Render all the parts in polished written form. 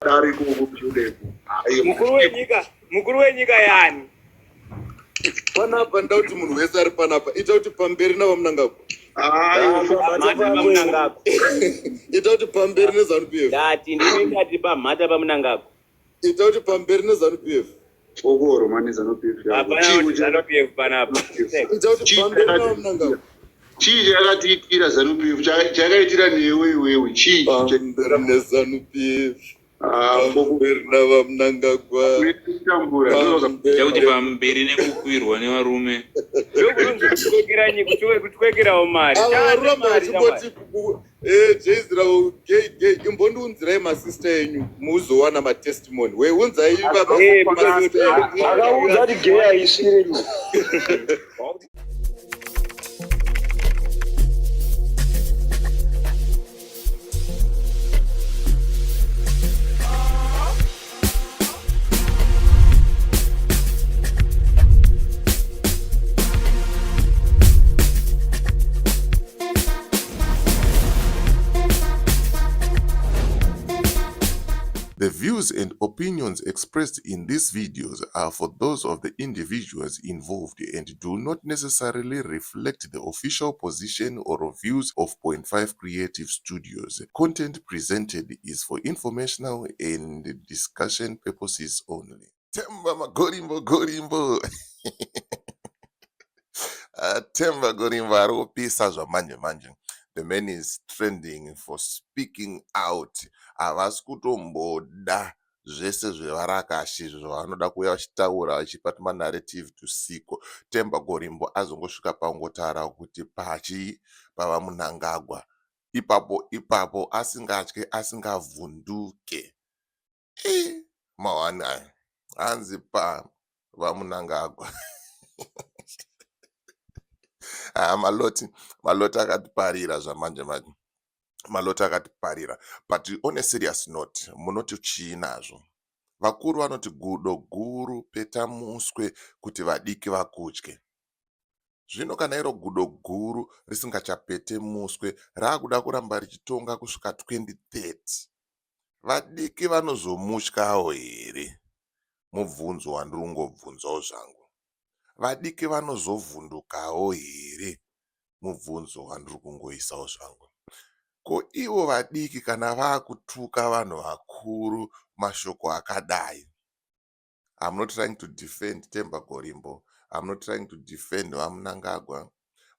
Dare ikoko kuchudeko. Mukuru wenyika, mukuru wenyika yani. Panapa nda kuti munhu wese ari panapa ita kuti pamberi navaMnangagwa. Mnangagwa. Ita kuti pamberi neZanu PF. Ndati ndini ndati pamhata paMnangagwa. Ita kuti pamberi neZanu PF. Okoro mani Zanu PF yako. Hapana kuti Zanu PF panapa. Ita kuti pamberi navaMnangagwa. Chii chakatiitira Zanu PF? Chakaitira newe iwewe chii? Pamberi neZanu PF. Pamberi naVaMnangagwa. Kutambura. Chakuti pamberi nekukwirwa nevarume. Kutwekerawo mari. Ava varuramba vachingoti jezi ravo gay gay, imbondiunzirai masista enyu muzowana matestimony. Weunzai masista enyu. Akaudza kuti gay haisvire. The views and opinions expressed in these videos are for those of the individuals involved and do not necessarily reflect the official position or views of Point 5 Creative Studios. Content presented is for informational and discussion purposes only. Temba Magorimbo Gorimbo. Temba Gorimbo ari kupisa zvamanje manje. The man is trending for speaking out. Havasi kutomboda zvese zvevarakashi izvo zvavanoda kuuya vachitaura vachipa tumanarrative tusiko. Temba Gorimbo azongosvika pangotaura kuti pachi pava Mnangagwa. Ipapo ipapo asingatye asingavhunduke. Mahwani aya. Hanzi pa vaMnangagwa. Maloti maloti akatiparira zvamanje manje. Maloti akatiparira. But on a serious note, munoti chii nazvo? Vakuru vanoti gudo guru peta muswe kuti vadiki vakutye. Zvino kana iro gudo guru risingachapete muswe raakuda kuramba richitonga kusvika 2030. Vadiki vanozomutyawo here? Mubvunzo wandiri kungobvunzawo zvangu. Vadiki vanozovhundukawo here? Mubvunzo wandiri kungoisawo zvangu. Ko ivo vadiki kana vakutuka vanhu vakuru mashoko akadai? I'm not trying to defend Temba Gorimbo. I'm not trying to defend vaMnangagwa.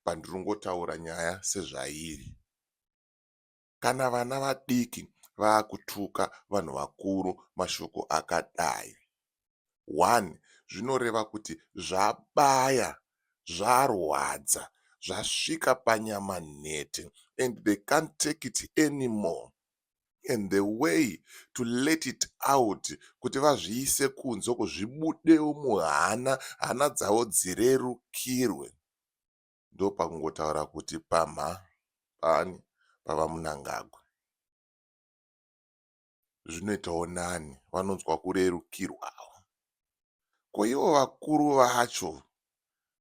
But ndiri kungotaura nyaya sezvairi. Kana vana vadiki vakutuka vanhu vakuru mashoko akadai. One, zvinoreva kuti zvabaya, zvarwadza, zvasvika panyama nhete and they can't take it anymore. And the way to let it out kuti vazviise kunze uko zvibudewo muhana, hana dzavo dzirerukirwe. Ndopakungotaura kuti pamha pani pava Mnangagwa. Zvinoitawo nani, vanonzwa kurerukirwawo. Ko ivo vakuru vacho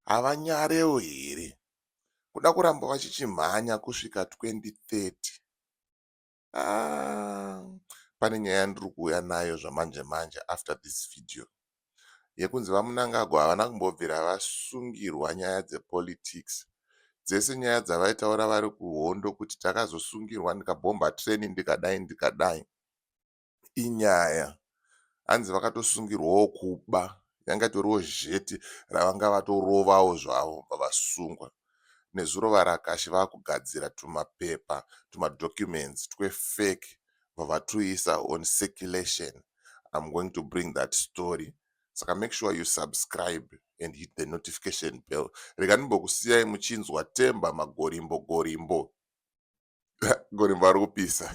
havanyarewo here? Kuda kuramba vachichimhanya kusvika 2030. Pane nyaya yandiri kuuya nayo zvamanje manje after this video. Yekunzi vaMnangagwa havana kumbobvira vasungirwa nyaya dzepolitics. Dzese nyaya dzavaitaura vari kuhondo kuti takazosungirwa ndikabhomba train ndikadai ndikadai. Inyaya. Hanzi vakatosungirwawo kuba. Yanga itoriwo zheti ravanga vatorovawo zvavo vavasungwa. Nezuro varakashi vakugadzira tumapepa tumadocuments twefake vavatuisa on circulation. I'm going to bring that story. Saka make sure you subscribe and hit the notification bell. Rega ndimbokusiyai muchinzwa Temba Magorimbo Gorimbo. Gorimbo ari kupisa.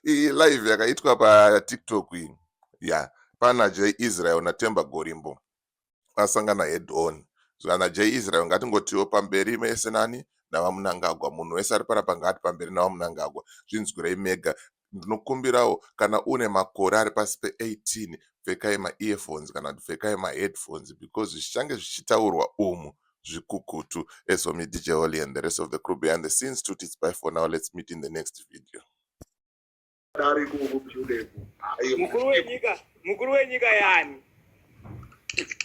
Iyi live yakaitwa paTikTok iyi. Yeah, pana J Israel naTemba Gorimbo. Vasangana head on. Zvana J Israel ngatingotiwo pamberi mese nani navaMnangagwa. Munhu wese ari panapa ngaati pamberi navaMnangagwa. Zvinzwirei mega. Ndinokumbirawo kana une makore ari pasi pe18 pfekai maearphones kana kuti pfekai maheadphones because zvichange zvichitaurwa umu zvikukutu. As for me, DJ Holly and the rest of the crew behind the scenes, it's bye for now. Let's meet in the next video. Ari kukuchudeku. Mukuru wenyika, mukuru wenyika yani.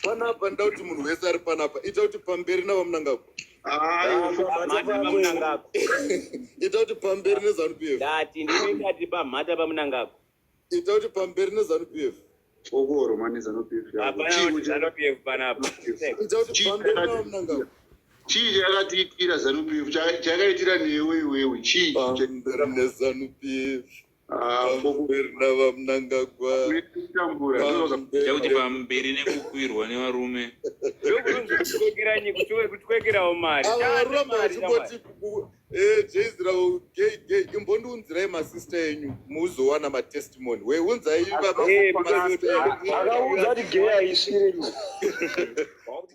Panapa nda kuti munhu wese ari panapa ita kuti pamberi navaMnangagwa. Pamhata paMnangagwa. Ita kuti pamberi neZANU PF. Ndati ndimi ndati pamhata paMnangagwa. Ita kuti pamberi neZANU PF. Okoro mani ZANU PF yako. Hapana kuti ZANU PF panapa. Ita kuti pamberi navaMnangagwa. Chii chakatiitira ZANU PF? Chakaitira newe iwewe chii? Pamberi neZANU PF. Ah, Pamberi navaMnangagwa. kutambura. Chekuti pamberi nekukwirwa nevarume. Ndokunonzi kutwekera nyika, kutwekerawo mari. Ava varuramba Mari, vachimboti jezirao gay gay, imbondiunzirai masista enyu muzowana matestimony. Weunzai Eh, because masista enyu. Akaudza kuti gay haisvire.